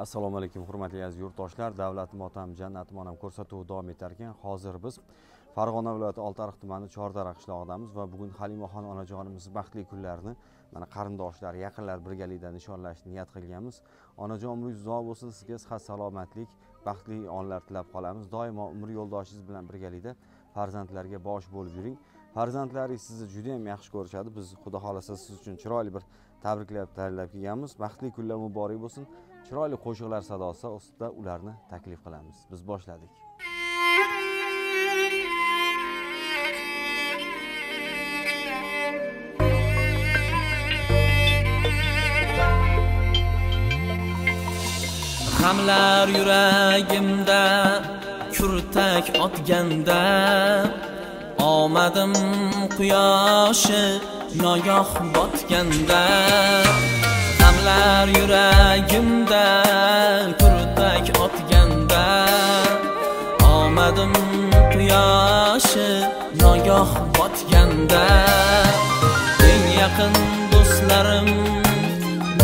Assalomu alaykum hurmatli aziz yurtdoshlar. Davlat motam jannat monam ko'rsatuvi davom etar ekan. Hozir biz Farg'ona viloyati Oltiariq tumani Chordara qishlog'idamiz va bugun Halimaxon onajonimiz baxtli kunlarini mana qarindoshlar, yaqinlar birgalikda nishonlashni niyat qilganmiz. Onajon, umringiz uzoq bo'lsin, sizga sihat salomatlik, baxtli onlar tilab qolamiz. Doimo umr yo'ldoshingiz bilan birgalikda farzandlarga bosh bo'lib yuring. Farzandlaringiz sizni juda ham yaxshi ko'rishadi. Biz xudo xolasa siz uchun chiroyli bir tabriklab tayyorlab kelganmiz. Baxtli kunlar muborak bo'lsin. Chiroyli qo'shiqlar sadosi ostida ularni taklif qilamiz. Biz boshladik. G'amlar yuragimda kurtak otganda, omadim quyoshi nogoh botganda. G'amlar yuragimda kurtak otganda, omadim quyoshi nogoh botganda. Eng yaqin do'stlarim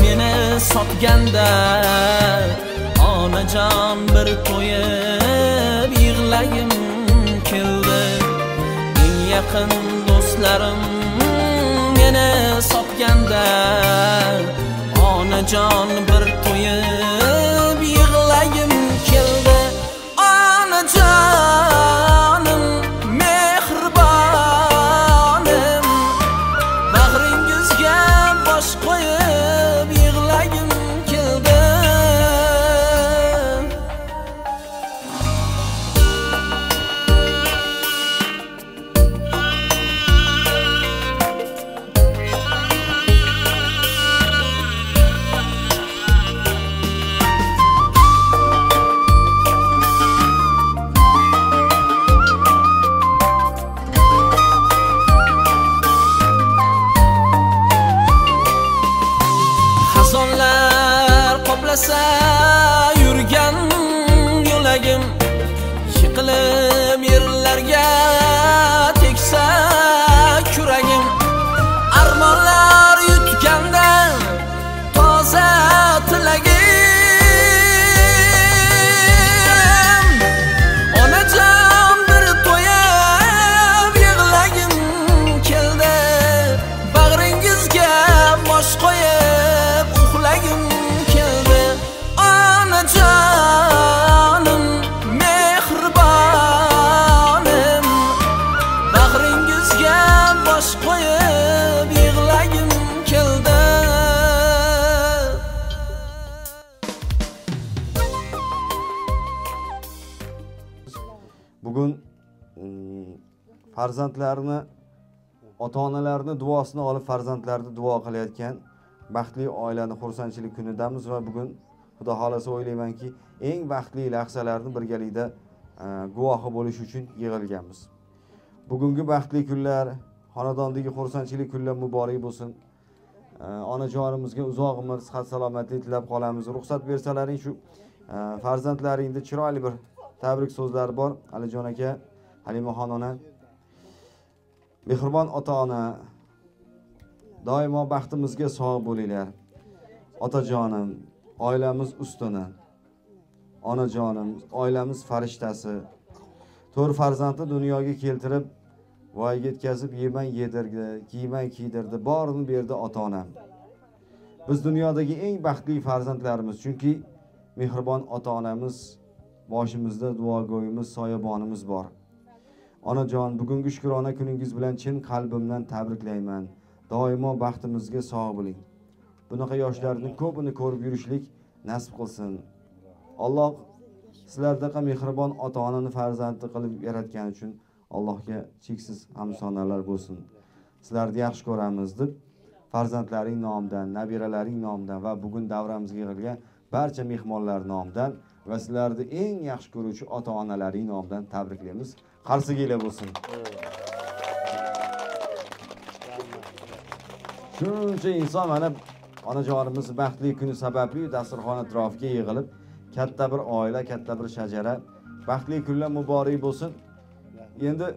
meni sotganda, onajon bir to'yib yig'lagim keldi. Eng yaqin do'stlarim meni sotganda, onajon bir to'yib yig'lagim keldi. Onajonim mehribonim, bag'ringizga bosh qo'yib yig'lagim keldi. Xazonlar qoplasa yurgan yo'lagim, yiqilib yerlarga teksa kuragim. Armonlar yutganda toza tilagim, onajon bir to'yib yig'lagim keldi. Bag'ringizga bosh qo'yib uxlagim keldi. Onajonim mehribonim, bag'ringizga bosh qo'yib yig'lagim keldi. Bugun farzandlarni, ota-onalarni duosini olib farzandlarni duo qilayotgan baxtli oilani xursandchilik kunidamiz va bugun xudo xolasa o'ylaymanki, eng baxtli lahzalarni birgalikda guvohi bo'lish uchun yig'ilganmiz. Bugungi baxtli kunlar, xonadondagi xursandchilik kunlar muborak bo'lsin. Onajonimizga uzoq umr, sihat salomatlik tilab qolamiz. Ruxsat bersalaring shu farzandlaringda chiroyli bir tabrik so'zlari bor. Alijon aka, Halimaxon ona, mehribon ota-ona, doimo baxtimizga sog' bo'linglar. Otajonim, oilamiz ustuni. Onajonim, oilamiz farishtasi. 4 farzandni dunyoga keltirib, voyaga yetkazib, yeman yedirdi, kiyman kiydirdi, borini berdi ota-onam. Biz dunyodagi eng baxtli farzandlarimiz, chunki mehribon ota-onamiz, boshimizda duogo'yimiz, soyabonimiz bor. Onajon, bugungi shukrona kuningiz bilan chin qalbimdan tabriklayman. Doimo baxtimizga sog' bo'ling. Bunaqa yoshlarning ko'pini ko'rib yurishlik nasib qilsin. Alloh sizlardaqa mehribon ota-onani farzandi qilib yaratgani uchun Allohga cheksiz hamd-sanolar bo'lsin. Sizlarni yaxshi ko'ramiz deb farzandlaring nomidan, nabiralaring nomidan va bugun davramizga yig'ilgan barcha mehmonlar nomidan va sizlarni eng yaxshi ko'ruvchi ota-onalaring nomidan tabriklaymiz. Qarsaklar bo'lsin. Shuncha inson mana onajonimiz baxtli kuni sababli dasturxon atrofiga yig'ilib, katta bir oila, katta bir shajara. Baxtli kunlar muborak bo'lsin. Endi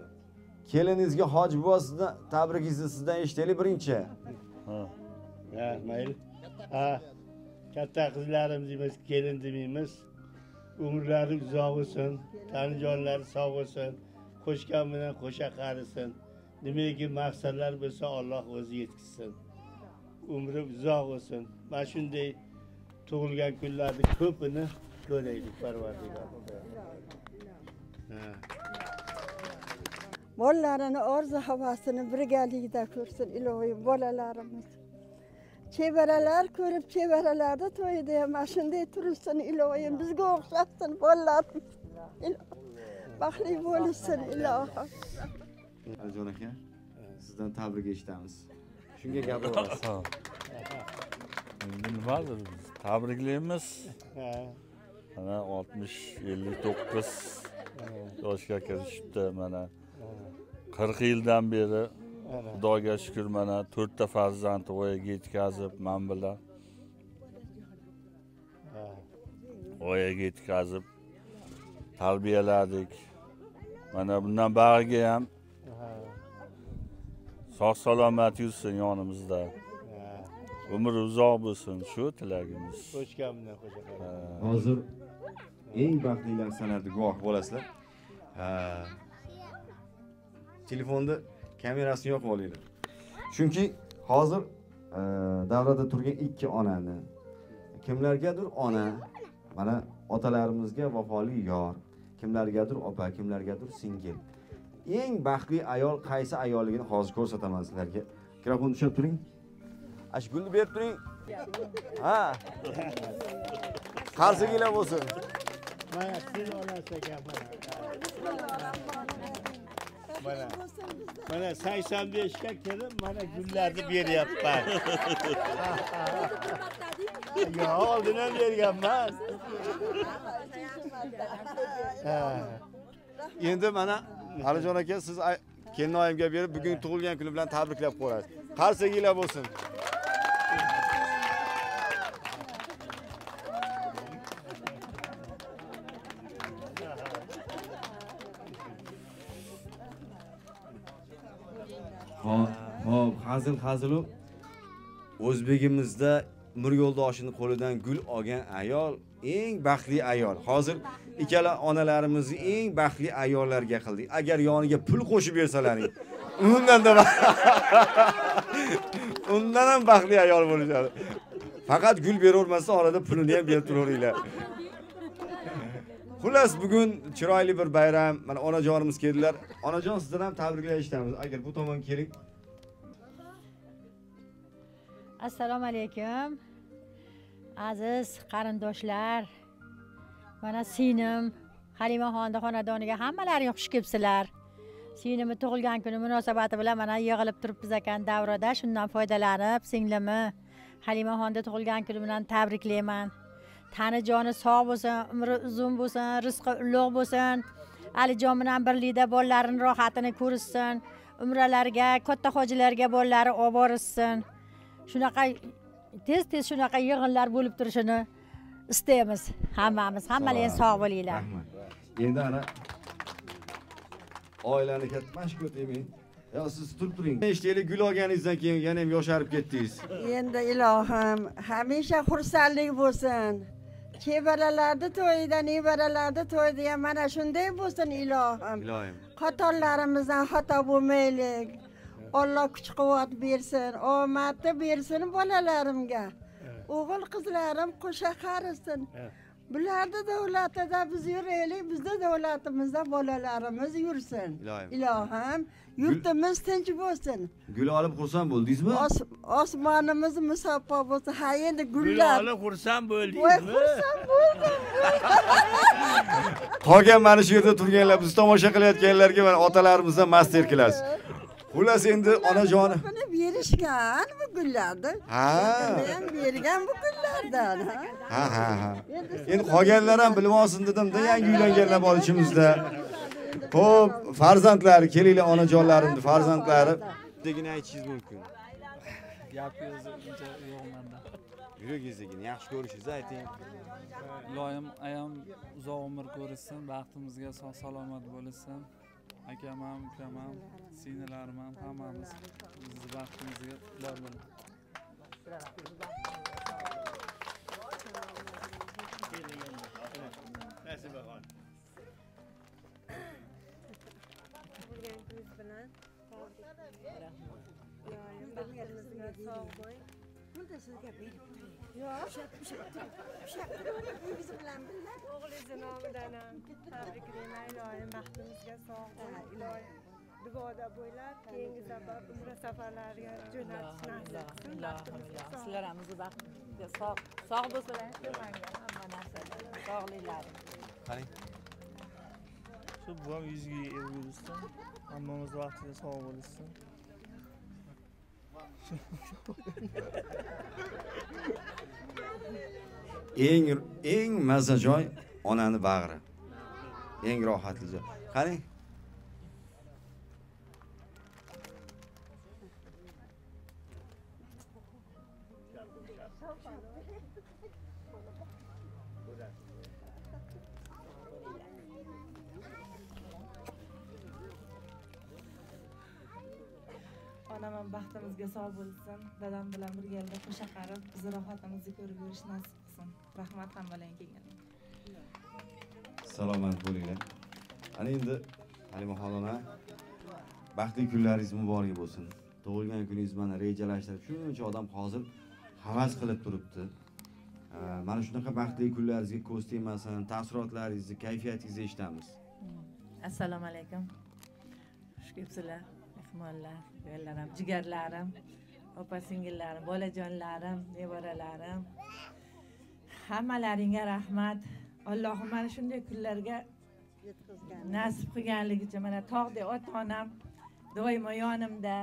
keliningizga hoji buva sizni tabrikingizni sizdan eshitaylik birinchi. Ha. Mayli. Ha. Katta qizlarimiz emas, kelin demaymiz. Umrlari uzoq bo'lsin, tani jonlari sog' bo'lsin, qo'shgan bilan qo'sha qarisin. Nimaki maqsadlar bo'lsa Alloh o'zi yetkazsin. Umri uzoq bo'lsin. Mana shunday tug'ilgan kunlarni ko'pini ko'raylik, Parvardigor. Bolalarini orzu havasini birgalikda ko'rsin ilohim bolalarimiz. Chevaralar ko'rib chevaralarda to'yida ham mana shunday tursin ilohim, bizga o'xshatsin bolalarimiz. Baxtli bo'lsin ilohim. Alijon aka, sizdan tabrik eshitamiz. Shunga gapirasiz. Endi nimadir tabriklaymiz. Mana 60-59 yoshga kirishibdi mana. 40 yildan beri Xudoga shukr mana 4 ta farzand voyaga yetkazib, men bilan voyaga yetkazib tarbiyaladik. Mana bundan bog'iga ham sog' salomat yursin yonimizda. Umri uzoq bo'lsin, shu tilagimiz. Qo'shgan bilan qo'sha. Hozir eng baxtli lahzalarda guvoh bo'lasizlar. Telefonda kamerasini yoqib olinglar. Chunki hozir davrada turgan ikki onani, kimlargadir ona, mana otalarimizga vafoli yor, kimlargadir opa, kimlargadir singil. Eng baxtli ayol qaysi ayolligini hozir ko'rsataman sizlarga. Mikrofonni ushlab turing. Ash gulni berib turing. Ha. Qarsinglar bo'lsin. Mana siz onasi ekan mana. Mana. Mana 85 ga kelib mana gullarni beryapman. Yo'q, oldin ham berganman. Endi mana Alijon aka siz kelinoyimga berib bugun tug'ilgan kuni bilan tabriklab qo'yasiz. Qarsakinglar bo'lsin. Hop, hazil hazilu o'zbegimizda umr yo'ldoshini qo'lidan gul olgan ayol eng baxtli ayol. Hozir ikkala onalarimizni eng baxtli ayollarga qildik. Agar yoniga pul qo'shib bersalaring, undan ham baxtli ayol bo'lishadi. Faqat gul beravermasdan orada pulini ham berib turaveringlar. Xullas bugun chiroyli bir bayram. Mana onajonimiz keldilar. Onajon, sizdan ham tabriklar eshitamiz. Agar bu tomon keling. Assalomu alaykum. Aziz qarindoshlar. Mana singlim Halimaxonning xonadoniga hammalaring xush kelibsizlar. Singlimni tug'ilgan kuni munosabati bilan mana yig'ilib turibmiz ekan davrada. Shundan foydalanib singlimni Halimaxonning tug'ilgan kuni bilan tabriklayman. Tani joni sog' bo'lsin, umri uzun bo'lsin, rizqi ulug' bo'lsin. Alijon bilan birlikda bolalarini rohatini ko'rishsin, umralarga, katta hojilarga bolalari olib borishsin. Shunaqa tez-tez shunaqa yig'inlar bo'lib turishini istaymiz hammamiz. Hammalaring sog' bo'linglar. Rahmat. Endi ana oilani katta mashg'ulot demang. Yo, siz turib turing. Eshitaylik, gul olganingizdan keyin yana ham yosharib ketdingiz. Endi ilohim, hamisha xursandlik bo'lsin. Chevaralarda to'yida, nevaralarda to'yida ham mana shunday bo'lsin ilohim. Ilohim. Xatolarimizdan xato bo'lmaylik. Alloh kuch-quvvat bersin, omadni bersin bolalarimga. O'g'il qizlarim qo'sha qarisin. Bularni davlatida biz yuraylik, bizni davlatimizda bolalarimiz yursin. Ilohim, yurtimiz tinch bo'lsin. Gul olib xursand bo'ldingizmi? Osmonimiz musaffo bo'lsin. Ha, endi gullar. Gul olib xursand bo'ldingizmi? Xursand bo'ldim. Qolgan mana shu yerda turganlar, bizni tomosha qilayotganlarga mana otalarimizdan master klass. Xullas endi onajoni buni berishgan bu gullarni. Ha. Men bergan bu gullardan. Ha, ha, ha. Endi qolganlar ham bilib olsin dedim-da, yangi uylanganlar bor ichimizda. Xo'p, farzandlari, kelinglar onajonlarimni farzandlari. Degini aytishingiz mumkin. Gap o'zi uncha yo'q menda. Yuragingizdagini yaxshi ko'rishingizni ayting. Iloyim ayam uzoq umr ko'rsin, baxtimizga sog' salomat bo'lsin. Akam ham, ukam ham, singillarim ham, hammamiz bizni baxtimizga ular bilan. Nasibaxon. Tug'ilgan kuningiz bilan iloyim baxtimizga sog' bo'ling. Bunda sizga berib turing. Yo'q, ushlab turing, biz bilan birga. O'g'lingizni nomidan ham tabriklayman. Iloyim baxtimizga sog' bo'ling. Iloyim duoda bo'ylar, keyingi safar umra safarlariga jo'natish nasib qilsin. Baxtimizga sog'. Sizlar ham bizni baxtimizga sog' bo'lsalar, manga hamma narsalar, sog'liklaring. Qarang. Shu buvam yuzga ergulsin. Hammamiz vaqtida sog' bo'lsin. Eng mazza joy onani bag'ri. Eng rohatli joy. Qarang. Onam ham baxtimizga sog' bo'lsin. Dadam bilan birgalikda qo'sha qarib, bizni rohatimizni ko'rib yurish nasib qilsin. Rahmat hammalarga kelganingiz. Salomat bo'linglar. Ana endi Halimaxon ona, baxtli kunlaringiz muborak bo'lsin. Tug'ilgan kuningiz mana rejalashtirib, shuncha odam hozir havas qilib turibdi. Mana shunaqa baxtli kunlaringizga ko'z tegmasin, taassurotlaringizni, kayfiyatingizni eshitamiz. Assalomu alaykum. Xush kelibsizlar, mehmonlar, uyalarim, jigarlarim, opa singillarim, bolajonlarim, nevaralarim. Hammalaringga rahmat. Allohim mana shunday kunlarga nasib qilganligicha mana tog'dek ota-onam doimo yonimda.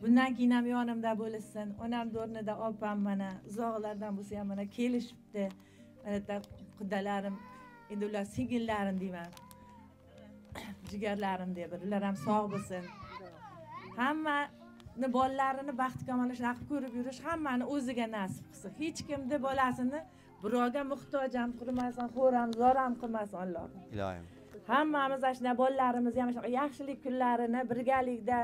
Bundan keyin ham yonimda bo'lsin. Onam o'rnida opam mana uzoqlardan bo'lsa ham mana kelishibdi. Mana qudalarim, endi ular singillarim deyman. Jigarlarim deb, ular ham sog' bo'lsin. Hammani bolalarini baxti kamolini shunaqa ko'rib yurish hammani o'ziga nasib qilsin. Hech kimni bolasini birovga muhtoj ham qilmasin, xo'r ham, zor ham qilmasin Allohim. Ilohim. Hammamiz ana bolalarimiz ham shunaqa yaxshilik kunlarini birgalikda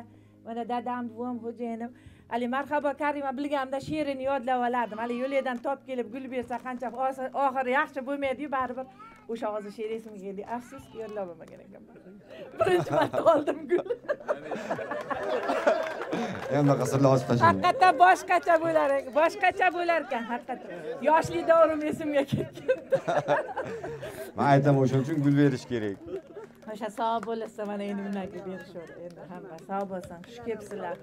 mana dadam, buvam, xo'jayinim hali marhabo Karima bilganimda she'rini yodlab olardim. Hali yo'ldan top kelib gul bersa qancha oxiri yaxshi bo'lmaydi-yu, baribir o'sha hozir she'r esimga keldi. Afsuski yodlab olmagan ekanman. Birinchi marta oldim gul. Endi qasrlar ochib tashlayman. Haqiqatan boshqacha bo'lar, boshqacha bo'lar ekan haqiqatan. Yoshlik davrim esimga kelib ketdi. Men aytaman, o'sha uchun gul berish kerak. O'sha sog' bo'lsa mana endi bundan keyin berishaver. Endi hamma sog' bo'lsin, xush kelibsizlar.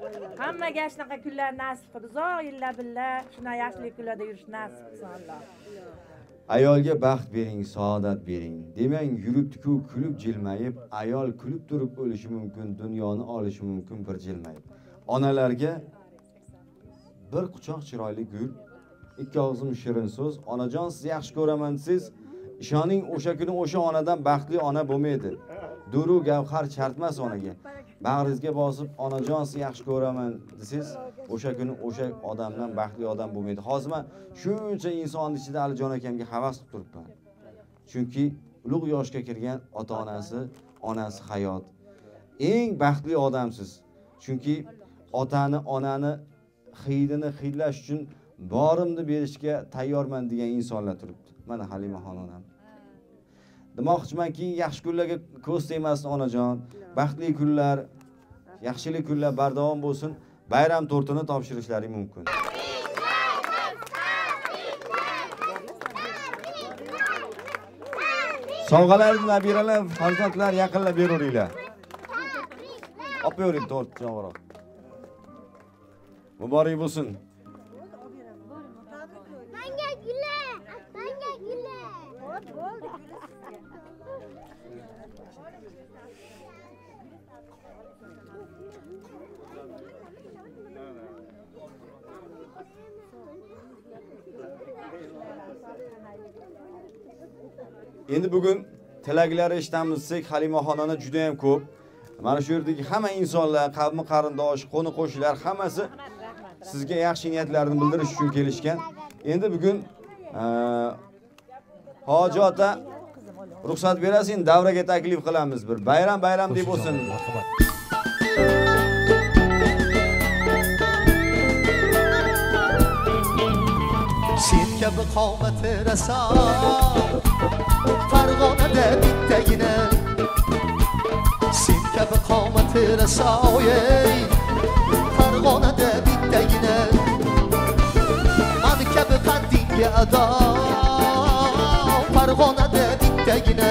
Hammaga shunaqa kunlar nasib qilib, uzoq yillar billa shunday yaxshilik kunlarda yurish nasib qilsin Alloh. Ayolga baxt bering, saodat bering. Demang yuribdi-ku kulib jilmayib, ayol kulib turib o'lishi mumkin, dunyoni olishi mumkin bir jilmayib. Onalarga bir quchoq chiroyli gul, ikki og'zim shirin so'z, onajon sizni yaxshi ko'raman siz, ishoning o'sha kuni o'sha onadan baxtli ona bo'lmaydi. Duru gavhar chartmas onaga. Bag'ringizga bosib onajon sizni yaxshi ko'raman desiz, o'sha kuni o'sha odamdan baxtli odam bo'lmaydi. Hozir men shuncha insonning ichida Alijon akamga havas qilib turibman. Chunki ulug' yoshga kirgan ota-onasi, onasi hayot. Eng baxtli odamsiz. Chunki otani, onani hidini hidlash uchun borimni berishga tayyorman degan insonlar turibdi. Mana Halimaxon onam. Demoqchimanki, yaxshi kunlarga ko'z tegmasin onajon. Baxtli kunlar, yaxshilik kunlar bardavom bo'lsin. Bayram tortini topshirishlari mumkin. Sovg'alarni nabiralar, farzandlar yaqinlab beraveringlar. Olib bering tort jonroq. Muborak bo'lsin. Menga gula, menga gula. Bo'ldi, Endi bugun tilaklari eshitamiz desak, Halimaxon ona juda ham ko'p. Mana shu yerdagi hamma insonlar, qavmi qarindosh, qo'ni qo'shnilar hammasi sizga yaxshi niyatlarini bildirish uchun kelishgan. Endi bugun Hoji ota ruxsat berasiz, davraga taklif qilamiz bir. Bayram bayram deb bo'lsin. Sen kabi qomati raso Farg'onada raso ey Farg'onada bittagina man kabi qaddingga ado Farg'onada bittagina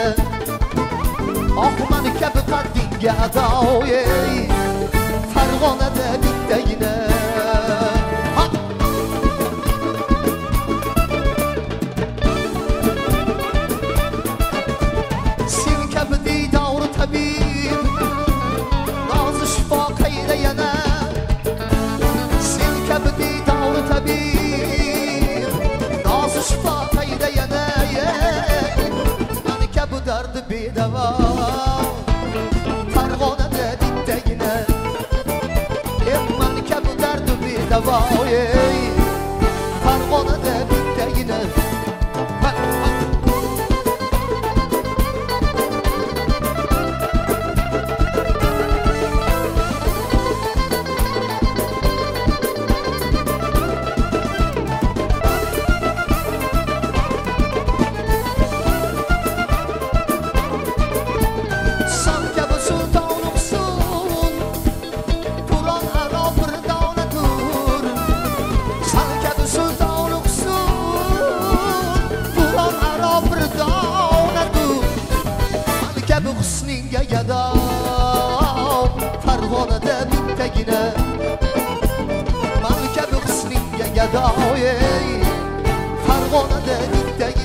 oh man kabi qaddingga ado ey Farg'onada bittagina. Sen kabi diydor tabib nozi shifo qayda yana Sen kabi diydor tabib nozi shifo qayda yana Man kabi dardi bedavo Farg'onada bittagina Man kabi dardi bedavo Farg'onada bittagina. Farg'onada bittagina man kabi husningga gado ey Farg'onada bittagina.